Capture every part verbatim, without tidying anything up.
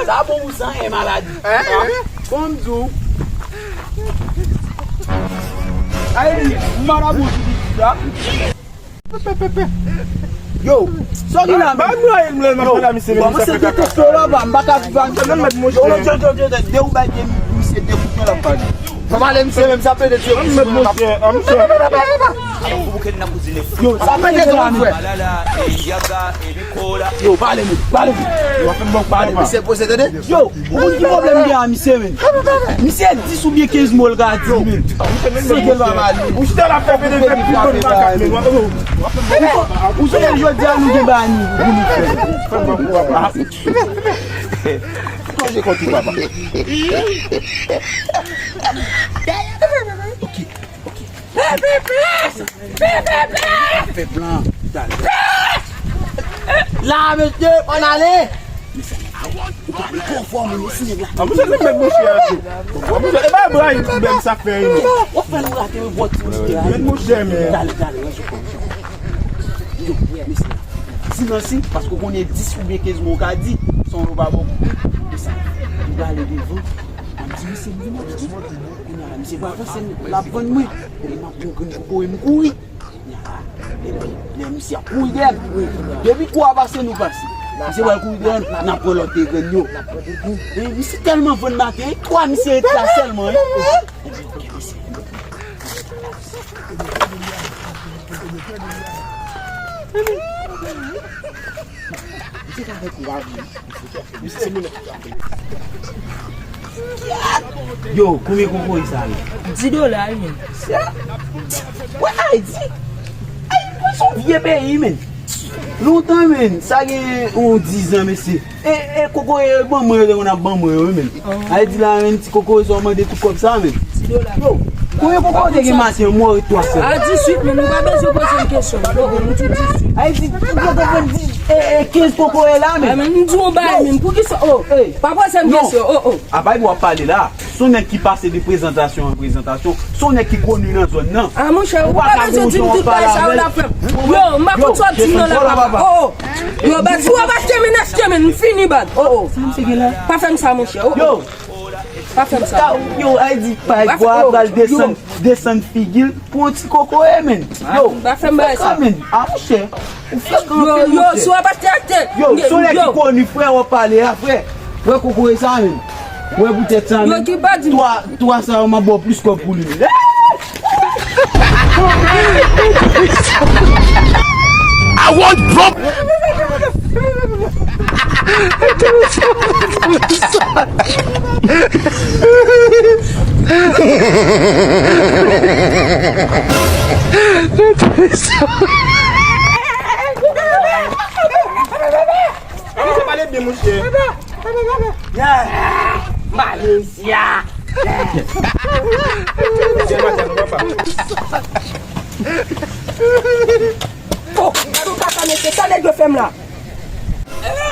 Sa bon pou san, e maladi. Hein? Bon, m di w. Ay, m marabou, ti sa. Yo, sa ki la, men? Ba m rayi m lè m ap pale a misye, men sa fè kaka. Kòmanse deteste w la, ba, m pa ka viv ak misye, non. Yo, yo, yo, yo, yo, de ou bay de misye de kout men l ap pale. Fò m ale misye, menm sa pede tire. Ann met monchè, ann monchè. Yo, sa pede tire, frè. Yo, pale, men, pale, men. Yo, w ap fè m bòk, pale, men. Misye poze, tande? Yo, ou konn ki pwoblèm m gen a misye, men? Misye dis oubyen kenz mo l ka di, men. Misye gen pa pale. Ou chita la fè pede fè pil bann makak, men. Ou sonje jodi a nou gen bani pou nou fè. Fè m bòk, papa. Sonje kont ou, papa. Ok, ok. Fè plan. La, mesye, ann ale. Ou pa konn konfòme, mesye, nèg la. An, mesye, se mèt monchè a tou. An, mesye, e pa bra, bèm sa fè, non. W ap fè nou rate yon bòt, mesye. Mèt monchè, men. Dale, dale, rann sou kò, rann sou kò. Yo, mesye. Silans, wi, paske w konnen dis oubyen kenz mo w ka di, san w pa bon. Desann. M prale devan. M di misye, m di, "Mwen, kounye a la, misye pa avanse, l ap vann mwen." E m ap pran grenn kokoye, m kouri. Epi, lè misye ap kouri dèyè m, depi kou a pase, nou pase. Misye pral kouri dèyè m, n ap pran lòt de grenn yo. E misye tèlman vann maten, twa misye ret la sèlman, wi. Yo, konbyen kokoye sa ye? Dis dola, wi, men. Wè, Ayiti. Ayiti se yon vye peyi, men. Lontan, men. Sa gen yon diz an, mesye. E, e kokoye, ban mwen yo, te konn ap ban mwen yo, wi, men. Ayiti la, men, ti kokoye, sa w mande tout kòb sa, men. Yo, konbyen kokoye w te gen maten an, mò ret twa sèl? A diswit, men nou pa bezwen poze m kesyon. Yo, nou di diswit. Ayiti, ou konprann di, e, e, kenz kokoye la, men. A, men, m di w yon bagay, men. Poukisa, oh, pa poze m kesyon, oh, oh. A pa w ap pale la. Se yon nèg ki pase de prezantasyon an prezantasyon. Se yon nèg ki koni nan zòn nan. A, monchè, ou pa bezwen di m tout bagay sa yo la, frè m. Yo, m pa konn sa w ap di m nan la, papa. Oh, oh. Yo, baz, si w ap achte, men, achte, men, m fini, baz. Oh, oh. Sa misye gen la? Pa fè m sa, monchè. Oh, oh. Pa fè m sa. Yo, Ayiti, pa egzanp, pral desann, desann figi l pou yon ti kokoye, men. Yo, pa fè m bagay sa, men. A, monchè. Ou fè kanpe, monchè. Yo, yo, si w ap achte, achte. Yo, se yon nèg ki koni, frè, w ap pale a, frè. Frè kokoye sa, men. Wè poutèt sa, men. Yo, ki pa di m. Twa, twa sa yo, m ap ba w plis kòb pou li, men. I want drop. Pale byen, monchè. Pale byen. Malaysia. Oh, gade yon kaka, mesye, sa nèg yo fè m la.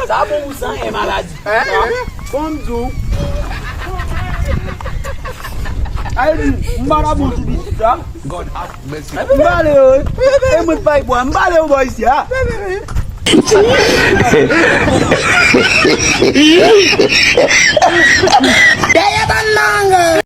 Sa bon pou san, e maladi. Hein? Fò m di w. Ay, m pa la bon sou pitit sa. M bale yo, wi. E mwen k bay bwa, m bale yo bò isi a. Dèyè bann mango.